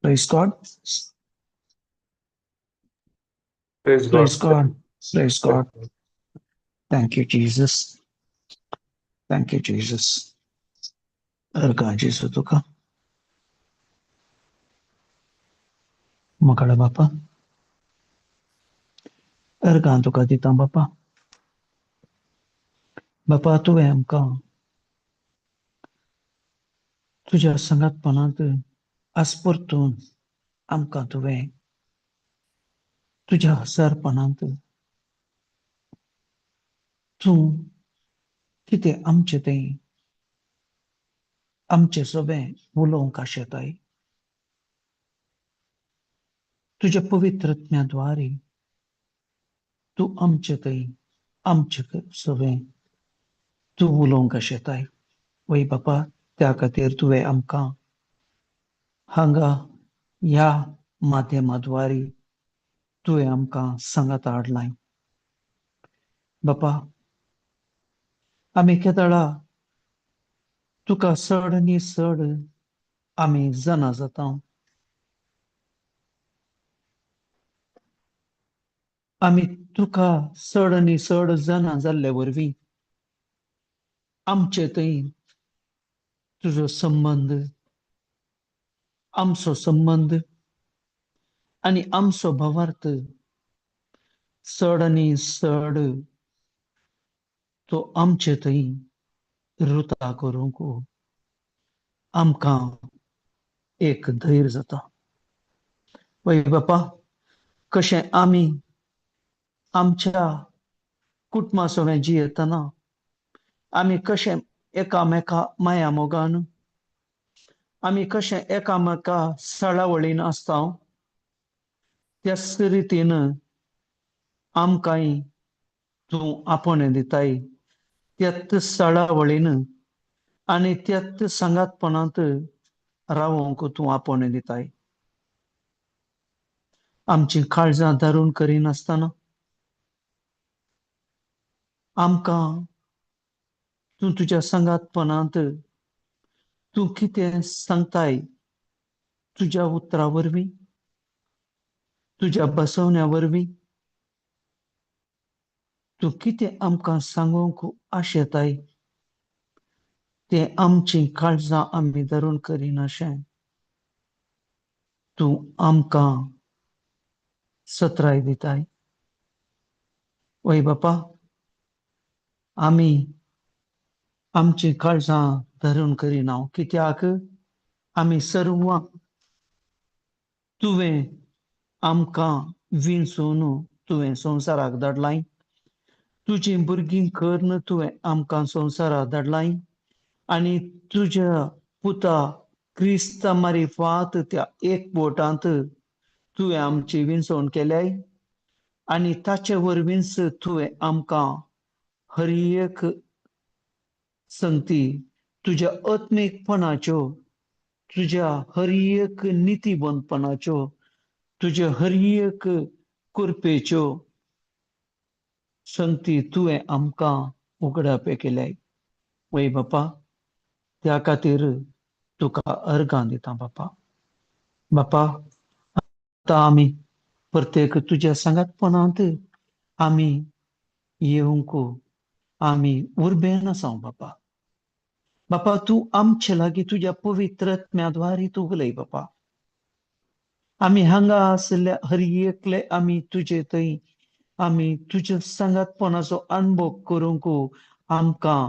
Praise God. Praise Praise God. God. Praise God. Thank you, Jesus. Thank you, Jesus. अर्गां जेजू तुका मोगाळ बापा, अर्गां तुका दिता बापा. बापा, तुवें आमकां तुज्या सांगातपणांत आज परतून आमकां तुवें तुज्या हजारपणांत तूं कितें आमचें तें आमचें सोबें उलोवंक आशेताय. तुज्या पवित्रज्ञाद्वारे तूं आमचे थंय आमचे सोबें तूं उलोवंक आशेताय. वय बापा, त्या खातीर तुवें आमकां हांगा ह्या माध्यमाद्वारे तुवें आमकां सांगात हाडलाय. बापा, आमी केदळा तुका चड आनी चड आमी जाणा जाता. आमी तुका चड आनी चड जाणा जाल्ले वरवीं आमचे थंय तुजो संबंद, आमचो संबंद आनी आमचो भावार्थ चड आनी चड तो आमचे थंय रुता करूंक आमकां एक धैर्य जाता. वय बापा, कशें आमी आमच्या कुटुंबा सवें जियेतना आमी कशें एकामेका माया मोगान आमी कशें एकामेका सळावळीन आसता, त्याच रितीन आमकांय तूं आपोवणें दिताय. त्याच सळावळीन आनी त्याच सांगातपणांत रावोंक तूं आपोवणें दिताय. आमचीं काळजां धरून करिनासतना आमकां तूं तुज्या सांगातपणांत तूं कितें सांगताय तुज्या उतरा वरवीं, तुज्या बसवण्या वरवीं तूं कितें आमकां सांगूंक आशेताय तें आमचीं काळजां आमी धरून करिनाशें तूं आमकां सत्राय दिताय. वय बापा, आमी आमचीं काळजां धरून करिना, कित्याक आमी सर्वां तुवें आमकां विंचून तुवें संवसाराक धाडलाय. तुजीं भुरगीं करून तुवें आमकां संवसाराक धाडलाय आनी तुज्या पुता क्रिस्ता मारिफात त्या एक बोटांत तुवें आमची विंचवण केल्याय आनी ताचे वरवींच तुवें आमकां हर एक संगती तुज्या आत्मीकपणाच्यो, तुज्या हर एक नितीबंदपणाच्यो, तुज्या हर एक कृपेच्यो संगती तुवें आमकां उगडापे केल्याय. वय बापा, त्या खातीर तुका अर्गां दिता बापा. बापा, आतां आमी प्रत्येक तुज्या सांगातपणांत आमी येवंक आमी उर्बेन आसा बापा. बापा, तूं आमचे लागीं तुज्या पवित्र आत्म्याद्वारे तूं उलय बापा. आमी हांगा आशिल्ल्या हर एकले आमी तुजे थंय आमी तुज्या सांगातपणाचो अणभव करूंक आमकां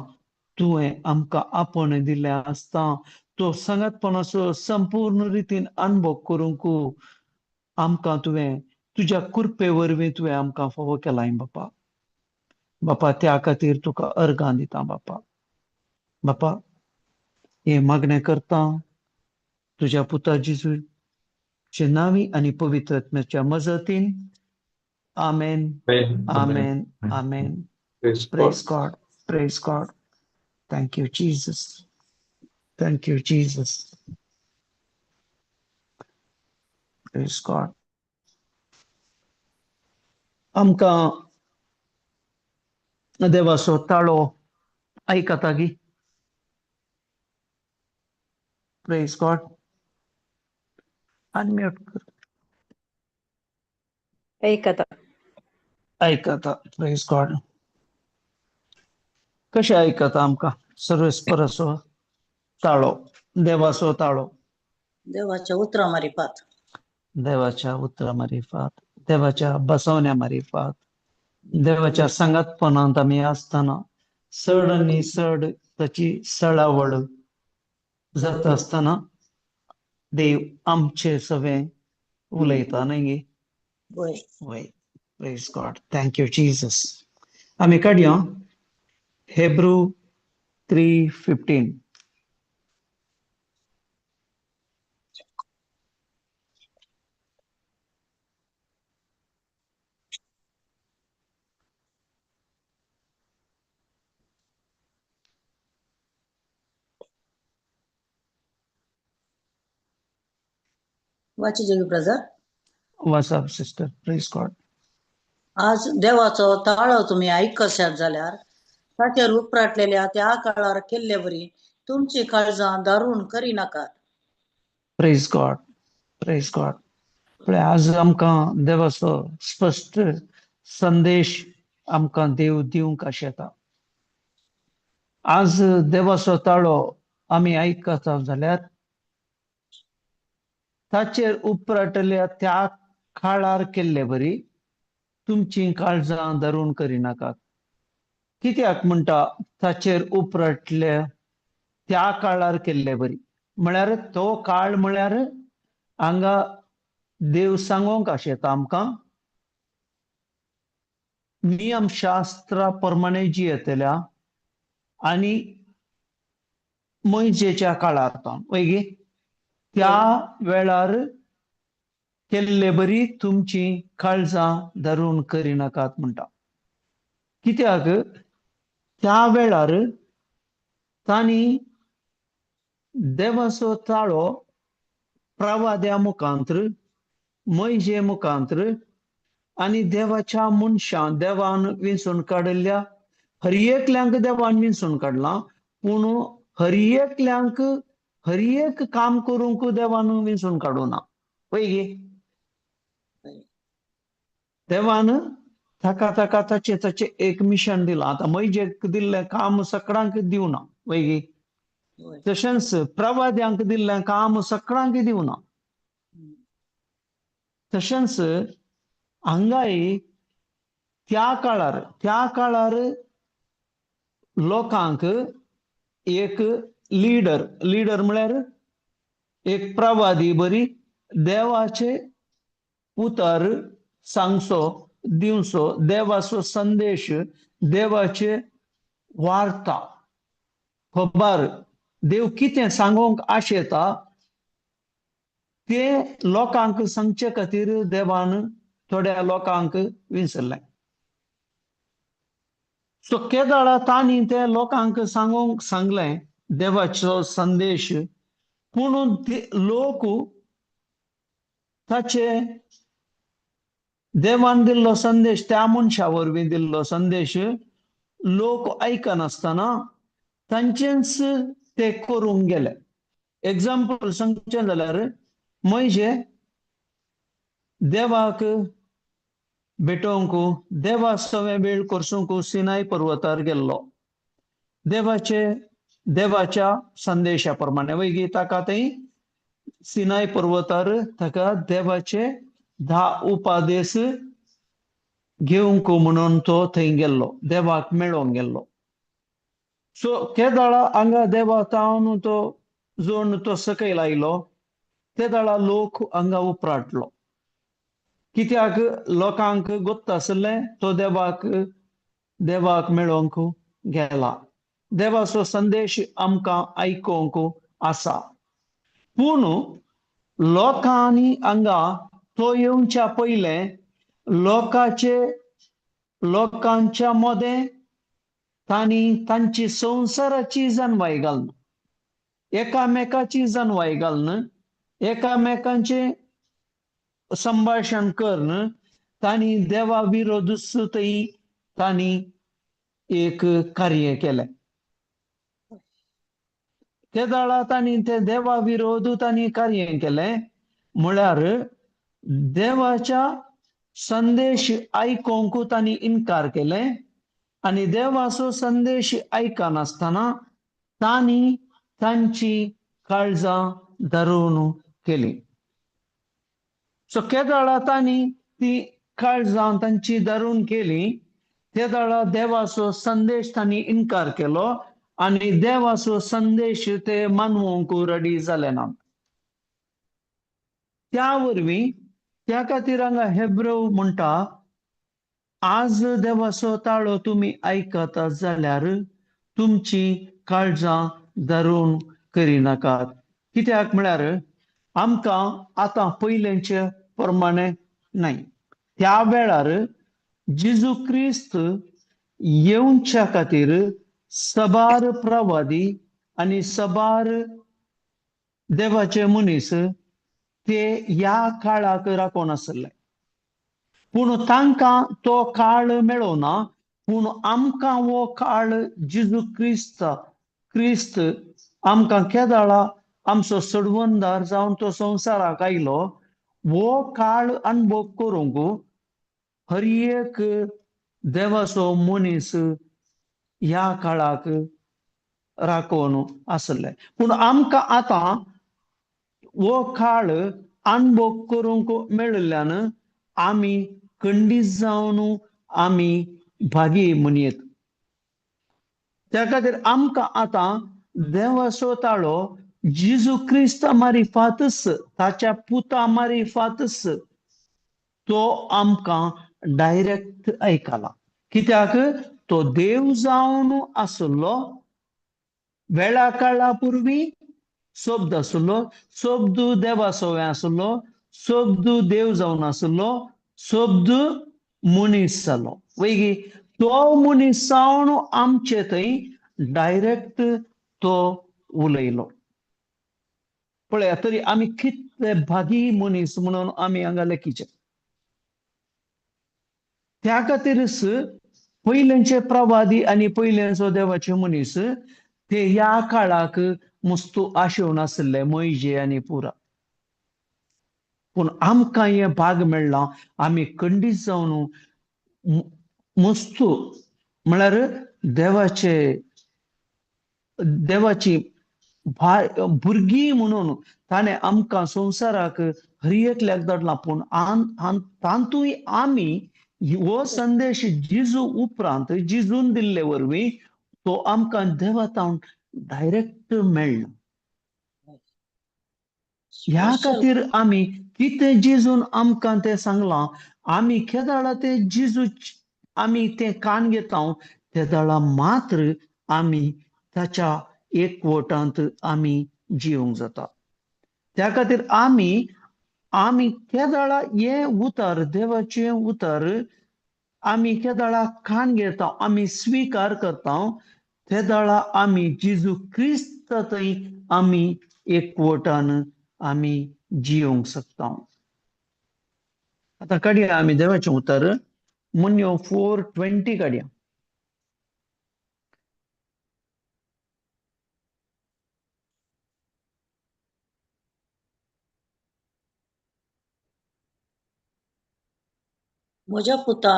तुवें आमकां आपोवणें दिल्लें आसता. तो सांगातपणाचो संपूर्ण रितीन अणभव करूंक आमकां तुवें तुज्या कृपे वरवीं तुवें आमकां फावो केलाय बापा. बापा, त्या खातीर तुका अर्गां दिता बापा. बापा, हें मागणें करता तुज्या पुता जेजूचे नांवी आनी पवित्र आत्म्याच्या मजतीन. आमेन, आमेन, आमेन. Praise God, praise God. Thank you Jesus, thank you Jesus. Praise God. आमकां देवाचो ताळो आयकता गी? प्रेज गॉड. अनम्यूट कर. ऐकता. आयकता. प्रेज गॉड. कशें आयकता आमकां सर्वेस्पराचो ताळो, देवाचो ताळो? देवाच्या उतरा मारिफात. देवाच्या उतरा मारिफात, देवाच्या बसवण्या मारिफात, देवाच्या सांगातपणांत आमी आसतना चड आनी चड ताची सळावळ जाता आसतना देव आमचे सगळें उलयता न्ही गे? वय. वय. Praise God. Thank you Jesus. आमी काडया हेब्रू 3:15. वाची जोगी brother. What's up sister? Praise God. आज देवाचो ताळो तुमी आयकशात जाल्यार ताचेर उपराटलेल्या त्या काळार केल्ले वरी तुमची काळजां दारून करी नाकात. प्रेज गॉड, प्रेज गॉड. पळय, आज आमकां देवाचो स्पश्ट संदेश आमकां देव दिवंक आशेता. आज देवाचो ताळो आमी आयकता जाल्यार ताचेर उपराटल्या त्या काळार केल्ले बरी तुमची काळजां धरून करिनाकात. कित्याक म्हणटा ताचेर उपराटल्या त्या काळार केल्ले बरी? म्हळ्यार तो काळ म्हळ्यार हांगा देव सांगोंक आशेता आमकां नियमशास्त्रा प्रमाणे जियेतल्या आनी मोयजेच्या काळार तो वय त्या वेळार केल्ले बरी तुमची काळजां धरून करिनाकात म्हणटा. कित्याक त्या वेळार तांणी देवाचो ताळो प्रवाद्या मुखांत्र, मोयजे मुखांत्र आनी देवाच्या मनशां देवान विंचून काडिल्ल्या हर एकल्यांक देवान विंचून काडलां, पूण हर एकल्यांक हर एक काम करूंक देवान विंचून काडूना. पळय गे, देवान ताका ताका ताचें ताचें एक मिशन दिलां. आतां मोयजेक दिल्लें काम सगळ्यांक दिवना. वय गे, तशेंच प्रवाद्यांक दिल्लें काम सगळ्यांक दिवना. तशेंच हांगाय त्या काळार, त्या काळार लोकांक एक लिडर, लिडर म्हळ्यार एक प्रवादी बरी देवाचे उतर सांगचो दिवचो, देवाचो संदेश, देवाचे वार्ता खबर, देव कितें सांगूंक आशेता ते लोकांक सांगचे खातीर देवान थोड्या लोकांक विंचलें. सो केदाळा तांणी ते लोकांक सांगूंक सांगलें देवाचो संदेश, पूण लोक ताचे देवान दिल्लो संदेश, त्या मनशा वरवीं दिल्लो संदेश लोक आयकनासतना तांचेच ते करूंक गेले. एग्जाम्पल सांगचें जाल्यार म्हणजे देवाक भेटोवंक, देवा सवें वेळ करसूंक सिनाय पर्वतार गेल्लो देवाचे, देवाच्या संदेशा प्रमाणे. वय ताका थंय सिनाय पर्वतार ताका देवाचे 10 उपादेश घेवंक म्हणून तो थंय गेल्लो, देवाक मेळोंक गेल्लो. सो केदाळा हांगा देवा तावन तो जोडून तो सकयल आयलो तेदाळा लोक हांगा उपराटलो. कित्याक लोकांक गोत्त आसलें तो देवाक, देवाक मेळोवंक गेला, देवाचो संदेश आमकां आयकोंक आसा. पूण लोकांनी हांगा तो येवच्या पयलें लोकांचे लोकांच्या मदें तांणी तांची संवसाराची जानवाय घालून, एकामेकाची जानवाय घालून, एकामेकांचे संभाशण करून तांणी देवा विरोध थंय तांणी एक कार्य केलें. ते दाळा तांणी ते देवा विरोध तांणी कार्य केलें म्हळ्यार देवाच्या संदेश आयकोंक तांणी इनकार केले आनी देवाचो संदेश आयकनासतना तांणी तांची काळजां धरून केली. सो केदाळा तांणी ती काळजां तांची धरून केली ते दाळा देवाचो संदेश तांणी इनकार केलो आनी देवाचो संदेश ते मानवंक रेडी जाले ना. त्या वरवीं त्या खातीर हांगा हेब्रो म्हणटा, आज देवाचो ताळो तुमी आयकता जाल्यार तुमची काळजां धरून करिनाकात. कित्याक म्हळ्यार आमकां आतां पयलेंचे प्रमाणे न्हय. त्या वेळार जेजू क्रिस्त येवच्या खातीर सबार प्रवादी आनी सबार देवाचे मनीस ते ह्या काळाक राखून आसले, पूण तांकां तो काळ मेळना. पूण आमकां हो काळ जेजू क्रिस्त क्रिस्त आमकां केदाळा आमचो सडवंदार जावन तो संवसाराक आयलो, हो काळ अनुभव करूंक हर एक देवाचो मनीस ह्या काळाक राखून आसले. पूण आमकां आतां हो काळ अनुभव करूंक मेळिल्ल्यान आमी खंडीत जावन आमी भागी म्हणयेत. त्या खातीर आमकां आतां देवाचो ताळो जेजू क्रिस्ता मारिफातच, ताच्या पुता मारिफातच तो आमकां डायरेक्ट आयकला. कित्याक तो देव जावन आसलो, वेळा काळा पुर्वी शब्द आसलो, शब्द देवा सवय आसलो, शब्द देव जावन आसलो, शब्द मनीस जालो. वयगी तो मनीस जावन आमचे थंय डायरेक्ट तो उलयलो. पळया तरी आमी कितले भागी मनीस म्हणून आमी हांगा लेखीचे. त्या खातीरच पयलेंचे प्रवादी आनी पयलेंचो देवाचे मनीस ते ह्या काळाक मुस्तू आशेवन आसले मोयजे आनी पुरा. पूण आमकां हें भाग मेळ्ळां, आमी खंडीत जावन मुस्तू म्हळ्यार देवाचे देवाची भुरगीं म्हणून ताणें आमकां संवसाराक हर एकल्याक धाडलां. पूण तातूंय आमी हो संदेश जेजू उपरांत जेजून दिल्ले वरवीं तो आमकां देवा तावन डायरेक्ट मेळ्ळा. ह्या खातीर आमी कितें जेजून आमकां तें सांगलां, आमी केदाळा तें जेजू आमी तें कान घेता तेदाळा मात्र आमी ताच्या एकवटांत आमी जिवंक जाता. त्या खातीर आमी आमी केदाळा हें उतर देवाचें उतर आमी केदाळा कान घेता, आमी स्विकार करता, तेदाळा आमी जेजू क्रिस्त थंय आमी एकवटान आमी जिवंक शकता. आतां काडया आमी देवाचें उतर मुन्यो 4:20 काडया. म्हज्या पुता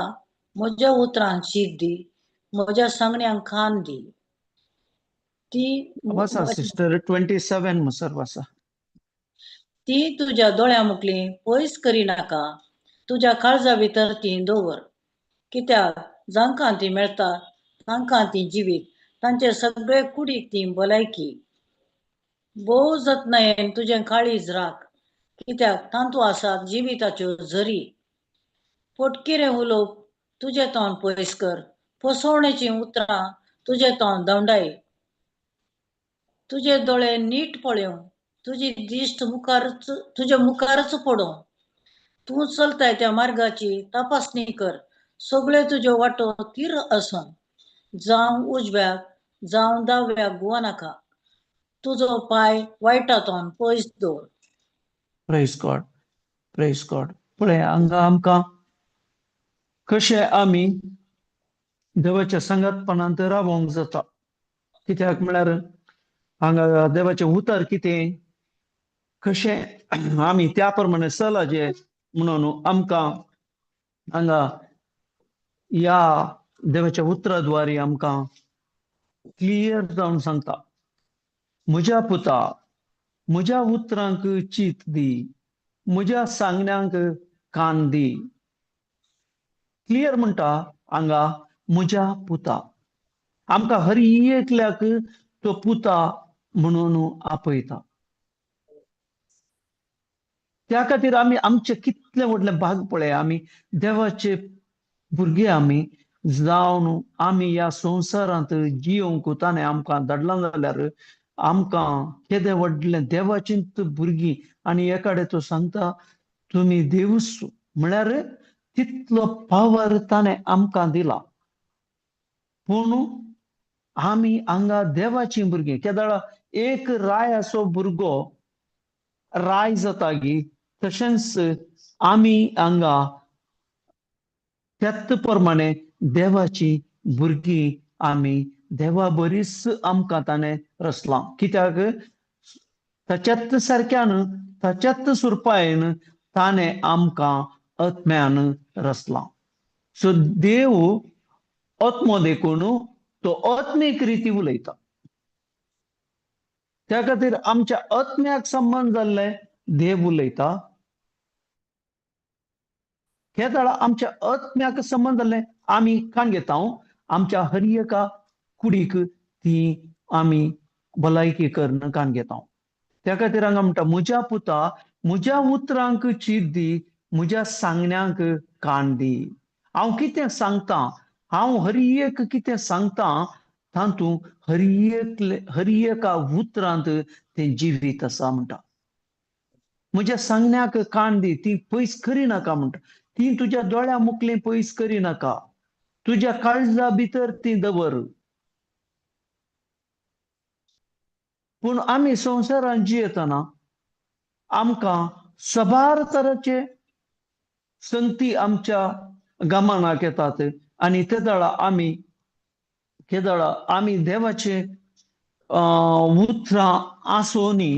म्हज्या उतरांक शीक दी, म्हज्या सांगण्यांक खान दी. ती वासा सिस्टर 27 मुसर वासा. ती तुज्या दोळ्या मुखली पयस करिनाका, तुज्या काळजा भितर ती दवर. कित्याक जांकां ती मेळटा तांकां ती जिवीत, तांचे सगळे कुडीक ती भलायकी. भोव जतनायेन तुजें काळीज राख, कित्याक तातूंत आसात जिविताच्यो झरी. पोटकिरें उलोवप तुजें तोंड पयस कर, फसवणेचीं उतरां तुजें तोंड धांवडाय. तुजे दोळे नीट पळोवं, तुजी दिश्ट मुखारच तुजे मुखारच पडूं. तूं चलताय त्या मार्गाची तपासणी कर, सगळ्यो तुज्यो वाटो थीर आसून, जावं उजव्याक जावं दाव्याक घुंवो नाका, तुजो पांय वायटांतून पयस दवर. Praise God, praise God. पळय हांगा आमकां कशें आमी देवाच्या सांगातपणांत रावोंक जाता. कित्याक म्हळ्यार हांगा देवाचें उतर कितें, कशें आमी त्या प्रमाणे चलाचें म्हणून आमकां हांगा ह्या देवाच्या उतरा द्वारे आमकां क्लियर जावन सांगता. म्हज्या पुता, म्हज्या उतरांक चीत दी, म्हज्या सांगण्यांक कान दी. क्लियर म्हणटा हांगा म्हज्या पुता. आमकां हर एकल्याक तो पुता म्हणून आपयता. त्या खातीर आमी आमचे कितले व्हडले भाग पळय, आमी देवाचे भुरगे आमी जावन आमी ह्या संवसारांत जियोंक ताणें आमकां धाडलां जाल्यार आमकां केदें व्हडलें देवाचींच भुरगीं. आनी एकाडे तो सांगता तुमी देवूच, म्हळ्यार तितलो पावर ताणें आमकां दिला. पूण आमी हांगा देवाचीं भुरगीं. केदळा एक रायाचो भुरगो राय जाता गी, तशेंच आमी हांगा त्याच प्रमाणे देवाची भुरगीं आमी देवा बरीच आमकां ताणें रचलां. कित्याक ताच्याच सारक्यान ताच्याच सुरपायेन ताणें आमकां आत्म्यान रचलां. सो देव आत्मो देखून तो आत्मीक रिती उलयता. त्या खातीर आमच्या आत्म्याक संबंद जाल्ले देव उलयता. केदळा आमच्या आत्म्याक संबंद जाल्ले आमी कान घेता, आमच्या हर एका कुडीक ती आमी भलायकी करून कान घेता. त्या खातीर हांगा म्हणटा म्हज्या पुता, म्हज्या उतरांक चीत दी, म्हज्या सांगण्यांक कान दी. हांव कितें सांगता, हांव हर एक कितें सांगता तातूंत हर एका उतरांत तें जिवीत आसा म्हणटा. म्हज्या सांगण्याक कान दी, ती पयस करी नाका म्हणटा. ती तुज्या दोळ्या मुखली पयस करी नाका, तुज्या काळजा भितर ती दवर. पूण आमी संवसारांत जियेतना आमकां सबार तराचे संगती आमच्या गमनाक येतात आनी तेदळा आमी केदळा आमी देवाचे उतरां आसोनी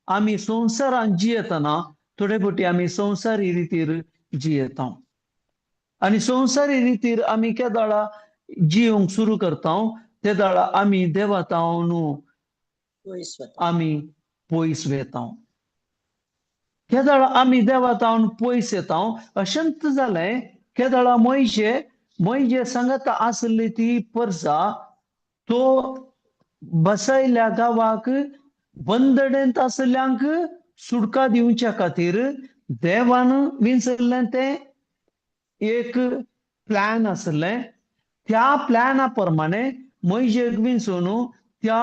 आमी संवसारांत जियेतना थोडे फावटी आमी संवसारी रितीर जियेता. आनी संवसारी रितीर आमी केदळा जिवंक सुरू करता तेदळा आमी देवा तावन आमी पयस वेता. केदळा आमी देवा तावन पयस येता. अशेंच जालें केदळा मोयशे मोयजे सांगता आसली ती परसा तो बसयल्या गांवाक बंदडेंत आसल्यांक सुटका दिवच्या खातीर देवान विंचल्लें तें एक प्लॅन आसलें. त्या प्लॅना प्रमाणे मोयजेक विंचून त्या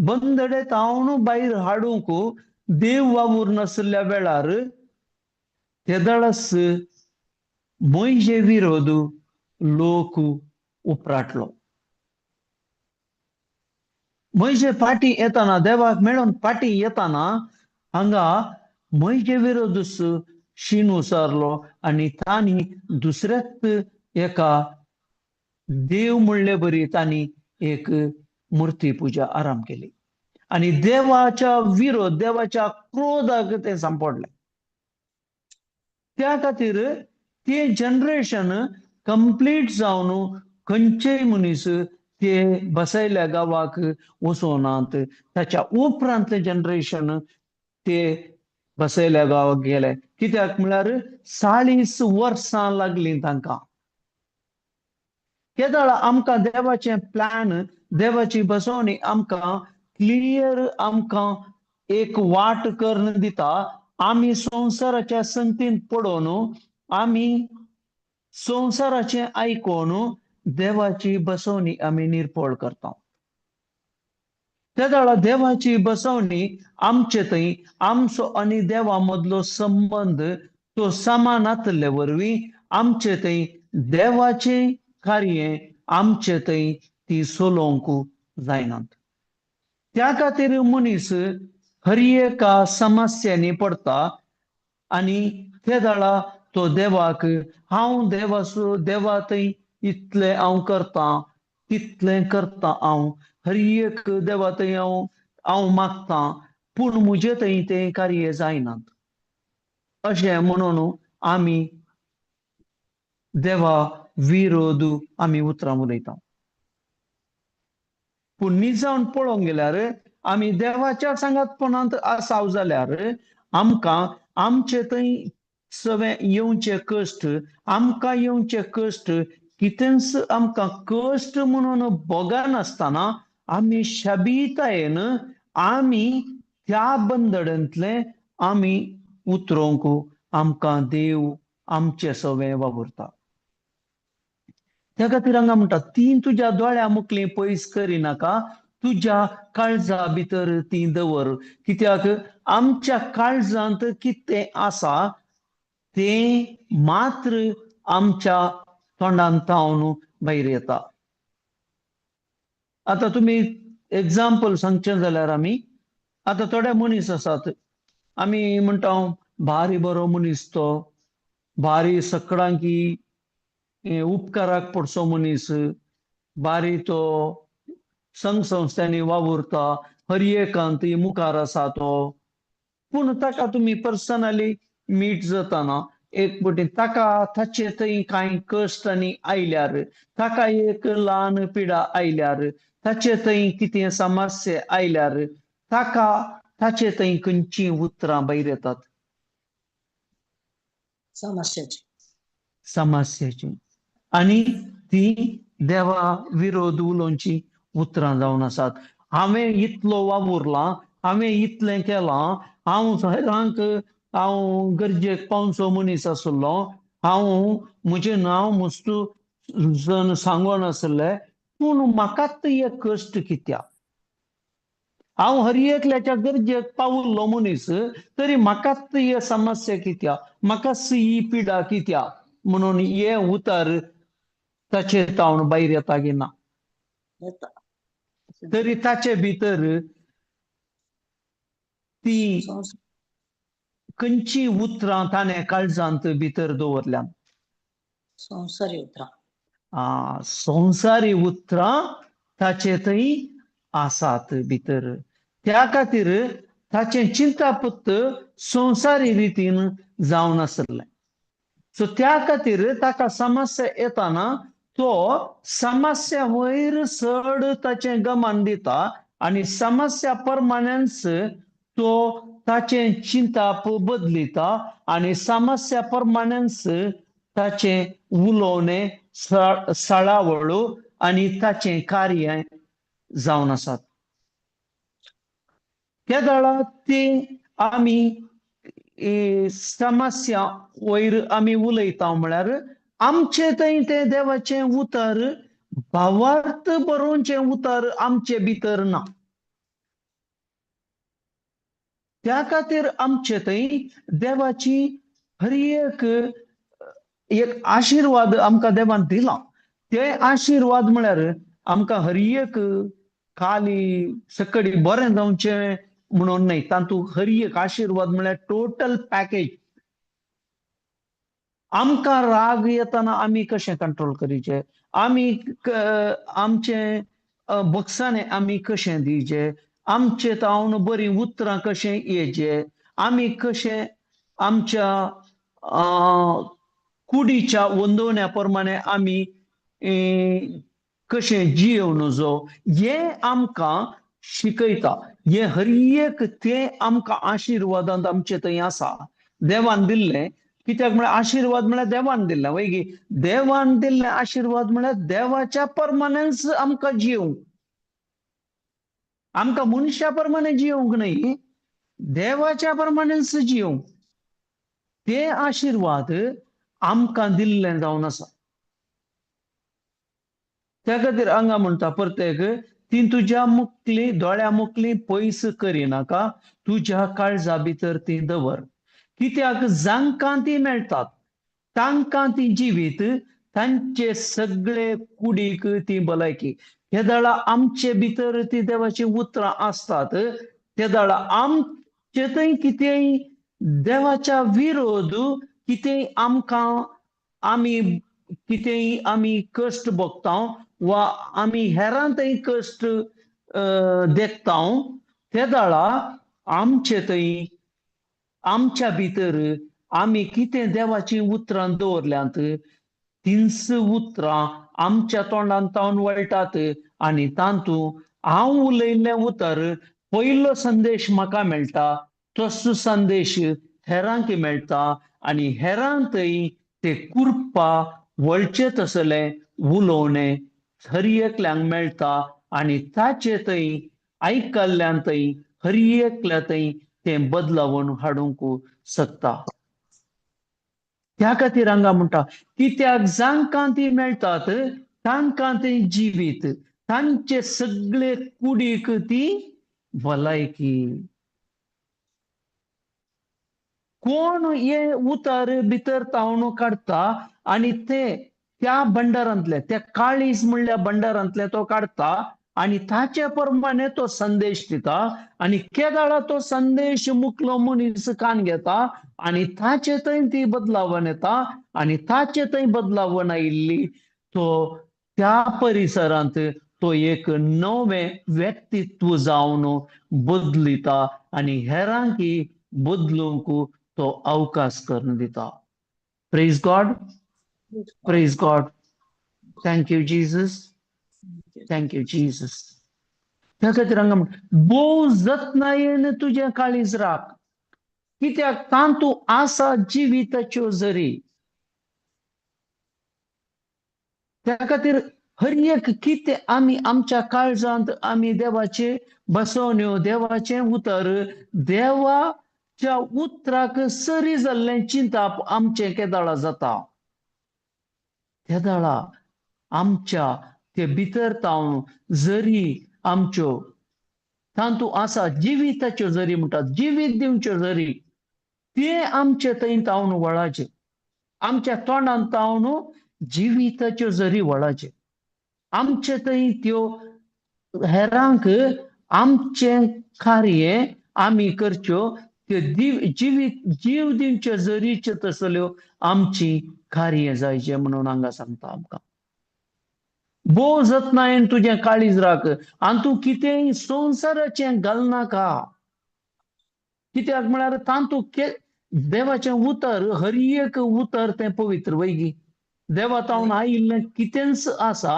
बंदडे तावन भायर हाडूंक देव वावूर नासल्या वेळार तेदळस मोयजे विरोध लोक उपराटलो. मोयजे फाटी येताना देवाक मेळून फाटी येताना हांगा मोयजे विरोध शीण उसारलो आनी तांणी दुसऱ्याच एका देव म्हणले बरी तांणी एक मुर्ती पुजा आराम केली आनी देवाच्या विरोध देवाच्या क्रोधाक तें सांपडलें. त्या खातीर तें जनरेशन कंप्लीट जावन खंयचेय मनीस ते बसयल्या गांवाक वचोनात. ताच्या उपरांतलें जनरेशन ते बसयल्या गांवाक गेले. कित्याक म्हळ्यार 40 वर्सां लागलीं तांकां. केदळा आमकां देवाचें प्लॅन देवाची बसवणी आमकां क्लियर आमकां एक वाट करून दिता. आमी संवसाराच्या संगतीन पडोवन आमी संवसाराचें आयकून देवाची बसवणी आमी निर्पळ करता. तेदळा देवाची बसवणी आमचे थंय आमचो आनी देवा मदलो संबंद तो सामान आसले वरवीं आमचे थंय देवाचें कार्य आमचे थंय ती चलोवंक जायनात. त्या खातीर मनीस हर एका समस्यांनी पडता आनी ते वेळा तो देवाक हांव देवाचो देवा थंय इतलें हांव करतां तितलें करतां, हांव हर एक देवा थंय हांव हांव मागतां, पूण म्हजे थंय तें कार्य जायनात अशें म्हणून आमी देवा विरोध आमी उतरां उलयता. पूण निजावन पळोवंक गेल्यार आमी देवाच्या सांगातपणांत आसाव जाल्यार आमकां आमचे थंय सगळें येवचे कश्ट, आमकां येवचे कश्ट कितेंच आमकां कश्ट म्हणून भोगनासतना आमी शाबीतायेन आमी त्या बंदडांतले आमी उतरोवंक आमकां देव आमचे सगळें वावुरता. त्या खातीर हांगा म्हणटा ती तुज्या दोळ्या मुखली पयस करिनाका, तुज्या काळजा भितर ती दवर. कित्याक आमच्या काळजांत कितें आसा तें मात्र आमच्या तोंडांत तावन भायर येता. आतां तुमी एग्जाम्पल सांगचें जाल्यार आमी आतां थोडे मनीस आसात, आमी म्हणटा भारी बरो मनीस तो, भारी सकडांकी उपकाराक पडचो मनीस, बारी तो संघ संस्थांनी वावुरता, हर एकांत मुखार आसा तो. पूण ताका तुमी पर्सनली मीट जाताना एक पटी ताका ताचे थंय कांय कश्ट आनी आयल्यार, ताका एक ल्हान पिडा आयल्यार, ताचे थंय कितें समस्या आयल्यार ताका ताचे थंय खंयचीं उतरां भायर येतात? समस्याची, समस्याची. आनी ती देवा विरोध उलोवची उतरां जावन आसात. हांवें इतलो वावुरलां, हांवें इतलें केलां, हांव हेरांक हांव गरजेक पावचो मनीस आसलो, हांव म्हजें नांव मस्तू जन सांगोन आसलें, पूण म्हाकाच हे कश्ट कित्याक? हांव हर एकल्याच्या गरजेक पावल्लो मनीस तरी म्हाकाच हे समस्या कित्याक, म्हाकाच ही पिडा कित्याक म्हणून हे उतर ताचे तावन भायर येता की ना? तरी ताचे भितर ती खंयची उतरां ताणें काळजांत भितर दवरल्यात? संवसारी उतरां. संवसारी उतरां ताचे थंय आसात भितर. त्या खातीर ताचें चिंतापत्त संवसारी रितीन जावन आसलें. सो त्या खातीर ताका समस्या येताना तो समस्या वयर चड ताचें गमान दिता आनी समस्या परमानेंस तो ताचें चिंताप बदलिता आनी समस्या परमानेंस ताचें उलोवणें सळावळ आनी ताचें कार्य जावन आसात. त्या वेळार ती आमी समस्या वयर आमी उलयता म्हळ्यार आमचे थंय तें देवाचें उतर भावार्थ बरोवचें उतर आमचे भितर ना. त्या खातीर आमचे थंय देवाची हर एक एक आशिर्वाद आमकां देवान दिला. ते आशिर्वाद म्हळ्यार आमकां हर एक खाली सकडी बरें जावचें म्हणून न्हय, तातूंत हर एक आशिर्वाद म्हळ्यार टोटल पॅकेज. आमकां राग येताना आमी कशें कंट्रोल करीचे, आमी आमचे बक्षाने आमी कशें दिवचे, आमचे तावन बरीं उतरां कशें येचे, आमी कशें आमच्या कुडीच्या वंदवण्या प्रमाणे आमी कशें जियोवं नजो, हें आमकां शिकयता. हें हर एक तें आमकां आशिर्वादांत आमचे थंय आसा देवान दिल्लें. कित्याक म्हळ्यार आशिर्वाद म्हळ्यार देवान दिल्लें वय, देवान दिल्लें आशिर्वाद म्हळ्यार देवाच्या परमानेंस आमकां जियोवंक, आमकां मनशा प्रमाणे जियोवंक न्हय, देवाच्या परमानेंस जियोवंक. ते आशिर्वाद आमकां दिल्लें जावन आसा. त्या खातीर हांगा म्हणटा प्रत्येक ती तुज्या मुखली दोळ्या मुखली पयस करिनाका, तुज्या काळजा भितर ती दवर. कित्याक जांकां ती मेळटात तांकां ती जिवीत, तांचे सगळे कुडीक ती भलायकी. हे दाळा आमचे भितर ती देवाची उतरां आसतात, ते दाळा आमचे थंय कितेंय देवाच्या विरोध कितेंय आमकां आमी कितेंय आमी कश्ट भोगता वा आमी हेरां थंय कश्ट देखता, ते दाळा आमचे थंय आमच्या भितर आमी कितें देवाची उतरां दवरल्यांत तींच उतरां आमच्या तोंडान तावन वळटात आनी तातूंत हांव उलयल्लें उतर पयलो संदेश म्हाका मेळटा, तसो संदेश हेरांक मेळटा आनी हेरांतय ते कुरपा वळचे तसलें उलोवणें हर एकल्यांक मेळटा आनी ताचे थंय आयकल्ल्यान थंय हर एकल्या थंय तें बदलावून हाडूंक शकता. त्या खातीर हांगा म्हणटा कित्याक जांकां ती मेळटात तांकां ती जिवीत, तांचे सगळे कुडीक ती भलायकी. कोण हे उतर भितर तावणू काडटा आनी ते त्या भंडारांतले त्या काळीज म्हणल्या भंडारांतले तो काडटा आनी ताचे प्रमाणे तो संदेश दिता आनी केदाळा तो संदेश मुकलो मनीस कान घेता आनी ताचे थंय ती बदलावण येता आनी ताचे थंय बदलावण आयिल्ली तो त्या परिसरांत तो एक नवें व्यक्तित्व जावन बदलिता आनी हेरांकी बदलूंक तो अवकाश करून दिता. Praise God, praise God. Thank you Jesus, thank you Jesus. त्या खातीर हांगा भोव जतनायेन तुजें काळीज राख, कित्याक तातूंत आसा जिविताच्यो जरी. त्या खातीर हर एक कितें आमी आमच्या काळजांत आमी देवाचे बसवण्यो, देवाचें उतर, देवाच्या उतराक सरी जाल्लें चिंताप आमचें केदाळा जाता, तेदाळा आमच्या ते भितर तावन जरी आमच्यो तातूंत आसा जिविताच्यो जरी म्हणटात, जिवीत दिवच्यो जरी ते आमचे थंय तावन वळाचे, आमच्या तोंडान तावन जिविताच्यो जरी वळाचे, आमचे थंय त्यो हेरांक आमचें कार्य आमी करच्यो त्यो जिवीत जीव दिवच्यो जरीच्यो तसल्यो आमची कार्य जायचें म्हणून हांगा सांगता आमकां. भोव जतनायेन तुजें काळीज राख आनी तूं कितेंय संवसाराचें घालनाका, कित्याक म्हळ्यार तातूंत देवाचें उतर हर एक उतर तें पवित्र वयगी, देवा तावन आयिल्लें कितेंच आसा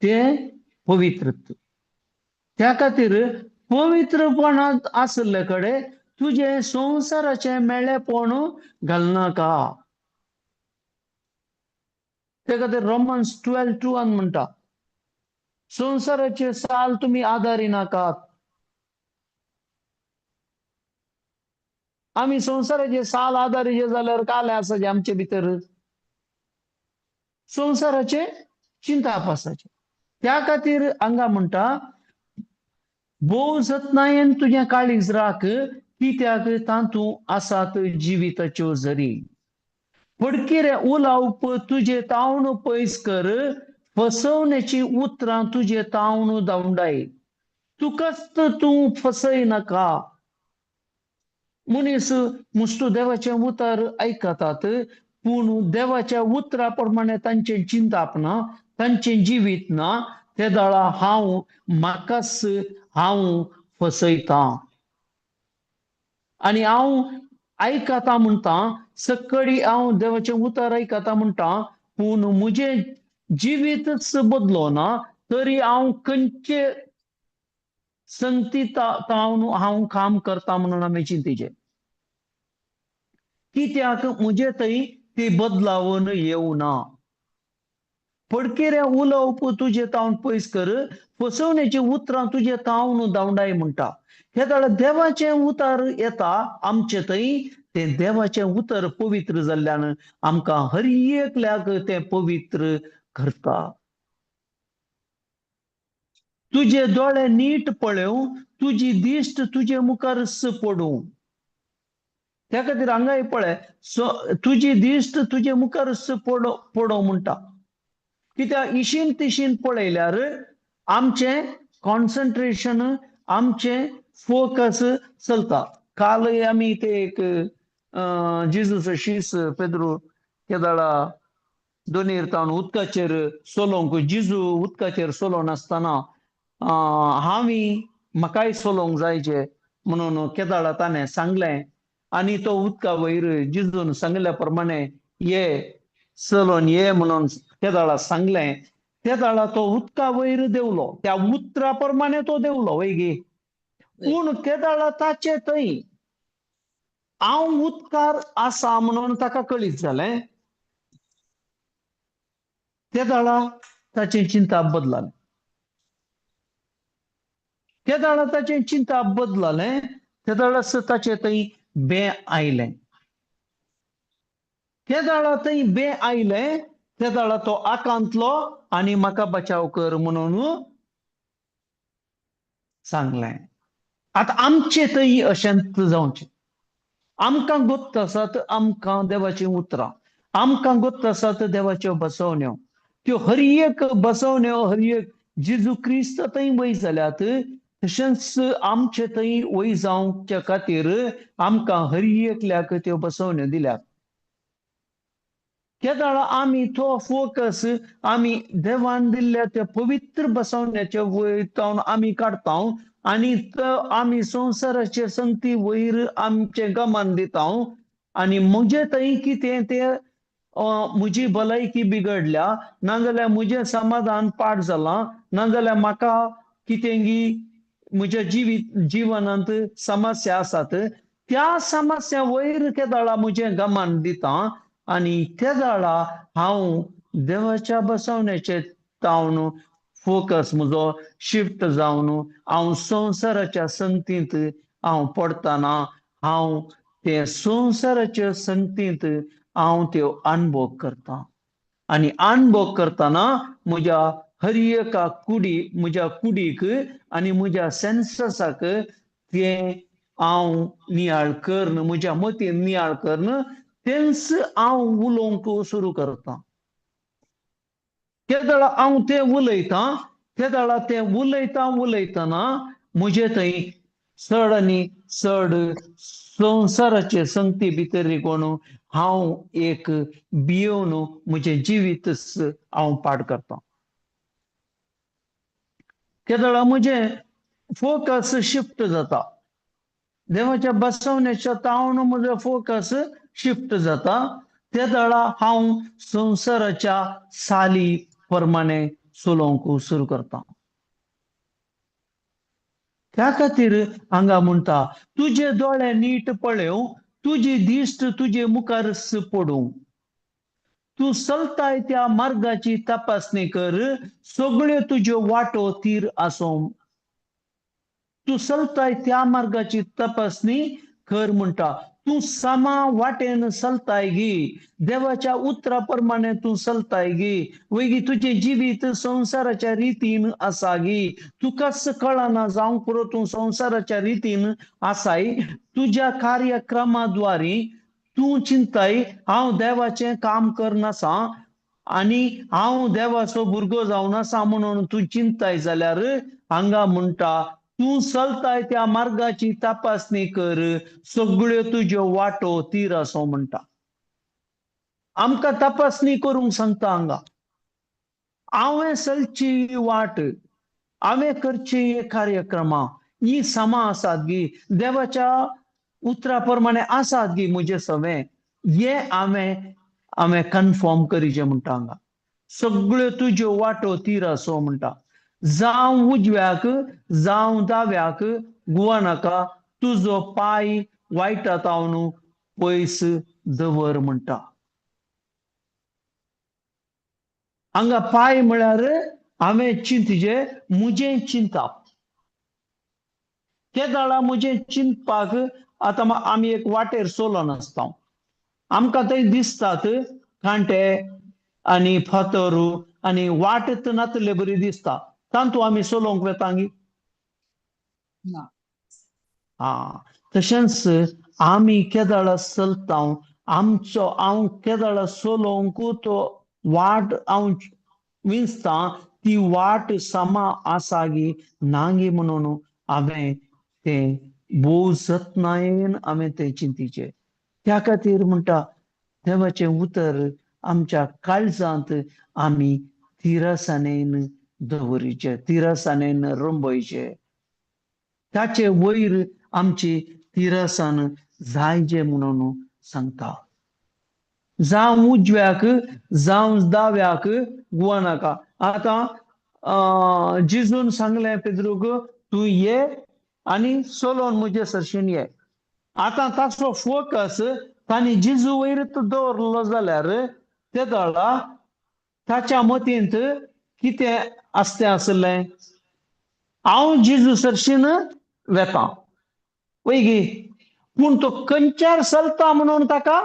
तें पवित्र. त्या खातीर पवित्रपणांत आशिल्ले कडेन तुजें संवसाराचें मेळेपण घालनाका. त्या खातीर रोमन्स 12:2 म्हणटा संवसाराचे साल तुमी आदारी नाकात. आमी संवसाराचे साल आदारीचे जाल्यार काले आसाचे आमचे भितर संवसाराचे चिंताप आसाचे. त्या खातीर हांगा म्हणटा भोव जतनायेन तुजें काळीज राख, कित्याक तातूंत आसात जिविताच्यो जरी. फडकिरे उलोवप तुजे तावन पयस कर, फसवण्याची उतरां तुजे तावन धांवडाय, तुकाच तूं फसय नाका. मनीस मुस्तू देवाचें उतर आयकतात पूण देवाच्या उतरा प्रमाणे तांचें चिंताप ना, तांचें जिवीत ना, ते दाळा हांव म्हाकाच हांव फसयतां आनी हांव आयकता म्हणटा, सकाळी हांव देवाचें उतर आयकता म्हणटा पूण म्हजें जिवीतच बदलो ना तरी हांव खंयचे संगती तावन हांव काम करता म्हणून आमी चिंतीचें, कित्याक म्हजे थंय ती बदलावन येवना. फडकिरें उलोवप तुजें तावन पयस कर, फसवण्याची उतरां तुजें तावन धांवडाय म्हणटा. हे जाल्यार देवाचें उतर येता आमचे थंय, तें देवाचें उतर पवित्र जाल्ल्यान आमकां हर एकल्याक तें पवित्र करता. तुजे दोळे नीट पळोवं, तुजी दिश्ट तुजे मुखार पडूं. त्या खातीर हांगाय पळय, सो तुजी दिश्ट तुजे मुखारच पडो पडो म्हणटा. कित्याक इशीन तिशीन पळयल्यार आमचें कॉन्सन्ट्रेशन, आमचें फोकस चलता. कालय आमी ते एक जेजूचो शीस पेद्रू केदाळा दोनीर तावन उदकाचेर चलोवंक, जेजू उदकाचेर चलोवन आसतना हांवी म्हाकाय चलोवंक जायचे म्हणून केदाळा ताणें सांगलें आनी तो उदका वयर जेजून सांगिल्ल्या प्रमाणे ये चलोवन ये म्हणून तेदाळा सांगलें. तेदाळा तो उदका वयर देंवलो, त्या उतरा प्रमाणे तो देंवलो वय गी. पूण केदाळा ताचे थंय हांव उदकार आसा म्हणून ताका कळीत जालें, तेदाळा ताचें चिंताप बदलालें. तेदाळा ताचें चिंताप बदलालें, तेदाळाच ताचें थंय बें आयलें. तेदाळा थंय बें आयलें, तेदाळा तो आकांतलो आनी म्हाका बचाव कर म्हणून सांगलें. आतां आमचें थंय अशेंच जावचें. आमकां गोत्त आसात आमकां देवाचीं उतरां, आमकां गोत्त आसात देवाच्यो बसवण्यो. त्यो हर एक बसवण्यो हर एक जेजू क्रिस्त थंय वय जाल्यात, तशेंच आमचे थंय वय जावच्या खातीर आमकां हर एकल्याक त्यो बसवण्यो दिल्यात. केदाळा आमी तो फोकस आमी देवान दिल्ल्या त्या पवित्र बसवण्याच्या वयर तावन आमी काडता आनी आमी संवसाराचे संगती वयर आमचें गमन दिता आनी म्हजें थंय कितें तें म्हजी भलायकी बिगडल्या, नाजाल्यार म्हजें समाधान पाड जालां, नाजाल्यार म्हाका कितें गी म्हज्या जिवीत जिवनांत समस्या आसात, त्या समस्या वयर केदाळा म्हजें गमन दिता आनी तेदाळा हांव देवाच्या बसवण्याचे तावन फोकस म्हजो शिफ्ट जावन हांव संवसाराच्या संगतींत हांव पडटना हांव ते संवसाराच्या संगतींत हांव त्यो अनुभव करता आनी अनुभव करतना म्हज्या हर एका कुडी, म्हज्या कुडीक आनी म्हज्या सेन्ससाक तें हांव नियाळ करून, म्हज्या मतीन नियाळ करून तेंच हांव उलोवंक सुरू करता. तेदळा हांव तें उलयतां, तेदळा तें उलयता उलयतना म्हजे थंय चड आनी चड संवसाराचे संगती भितर रिगोवन हांव एक भियोवन म्हजें जिवीतच हांव पाड करतां. तेदळा म्हजें फोकस शिफ्ट जाता, देवाच्या बसवण्याच्या तावन म्हजो फोकस शिफ्ट जाता. तेदळा हांव संवसाराच्या साली प्रमाणे चलोवंक सुरू करता. त्या खातीर हांगा म्हणटा, तुजे दोळे नीट पळोवं, तुजी दिश्ट तुजे मुखार पडूं, तूं चलताय त्या मार्गाची तपासणी कर, सगळ्यो तुज्यो वाटो तीर आसूं. तूं चलताय त्या मार्गाची तपासणी कर म्हणटा. तूं समा वाटेन चलताय गी, देवाच्या उतरा प्रमाणे तूं चलताय गी, वयगी तुजें जिवीत संवसाराच्या रितीन आसा गी, तुकाच कळना जावंक पुरो तूं संवसाराच्या रितीन आसाय. तुज्या कार्यक्रमा द्वारे तूं चिंताय हांव देवाचें काम करनासा आनी हांव देवाचो भुरगो जावन आसा म्हणून तूं चिंताय जाल्यार हांगा म्हणटा, तूं चलताय त्या मार्गाची तपासणी कर, सगळ्यो तुज्यो वाटो तीर आसो म्हणटा. आमकां तपासणी करूंक सांगता हांगा. हांवें चलची वाट, हांवें करची कार्यक्रमां ही समा आसात गी, देवाच्या उतरा प्रमाणे आसात गी म्हजें सवें, हें हांवें हांवें कन्फर्म करीचें म्हणटा हांगा. सगळ्यो तुज्यो वाटो तीर आसो म्हणटा. जावं उजव्याक जावं दाव्याक गुवा नाका, तुजो पांय वायटा तावन पयस दवर म्हणटा. हांगा पांय म्हळ्यार हांवें चिंतचें म्हजें चिंताप. तेदाळा म्हजें चिंतपाक आतां आमी एक वाटेर चलोन आसता, आमकां थंय दिसतात कांटे आनी फातर आनी वाट नातले बरी दिसता, तातूंत आमी चलोवंक वता गी? ना. हा, तशेंच आमी केदळा चलता, आमचो हांव केदळा चलोवंक तो वाट हांव विंचता ती वाट समा आसा गी नांगी म्हणून हांवें तें भोव जतनायेन हांवें तें चिंतीचें. त्या खातीर म्हणटा देवाचें उतर आमच्या काळजांत आमी तिरसाणेन दवरीचे, तिरसाणेन रंबयचे, ताचे वयर आमची तिरसाण जायचे म्हणून सांगता. जावं उजव्याक जावं दाव्याक गुवा नाका. आतां जिजून सांगलें पेद्रूक, तूं ये आनी चलोन म्हजे सरशीन ये. आतां ताचो फोकस तांणी जिजू वयर दवरलो जाल्यार तेदळा ताच्या मतींत कितें आसतें आसलें, हांव जिजू सरशीन वेता वयगी, पूण तो खंयच्यार चलता म्हणून ताका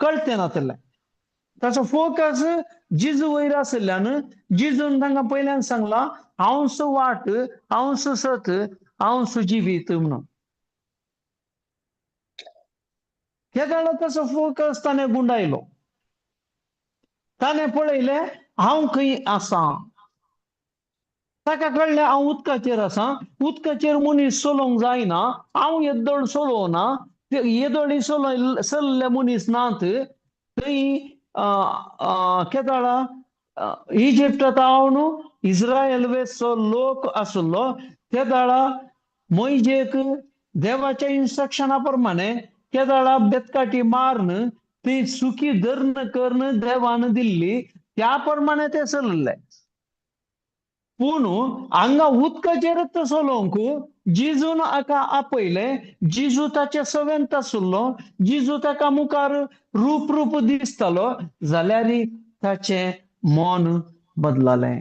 कळतें नासलें. ताचो फोकस जिजू वयर आशिल्ल्यान जिजून तांकां पयल्यान सांगलां हांव वाट, हांव सत, हांव जिवीत म्हणून. तेदळा ताचो फोकस ताणें गुंडायलो. ताणें पळयलें हांव खंय आसा, ताका कळ्ळें हांव उदकाचेर आसा, उदकाचेर मनीस चलोवंक जायना, हांव येदोळ चलोवना, येदोळी चल्ले मनीस नात. थंय केदळा इजिप्टांत हांव इस्रायल वेचो लोक आसलो तेदळा मोयजेक देवाच्या इन्स्ट्रक्शना प्रमाणे केदळा बेतकाटी मारून ती सुकी धरण करून देवान दिल्ली त्या प्रमाणे ते चल्ले. पूण हांगा उदकाचेरच चलोवंक जिजून हाका आपयलें. जिजू ताच्या सवेंत आसलो, जिजू ताका मुखार रूप रूप दिसतालो, जाल्यार ताचें मन बदलालें.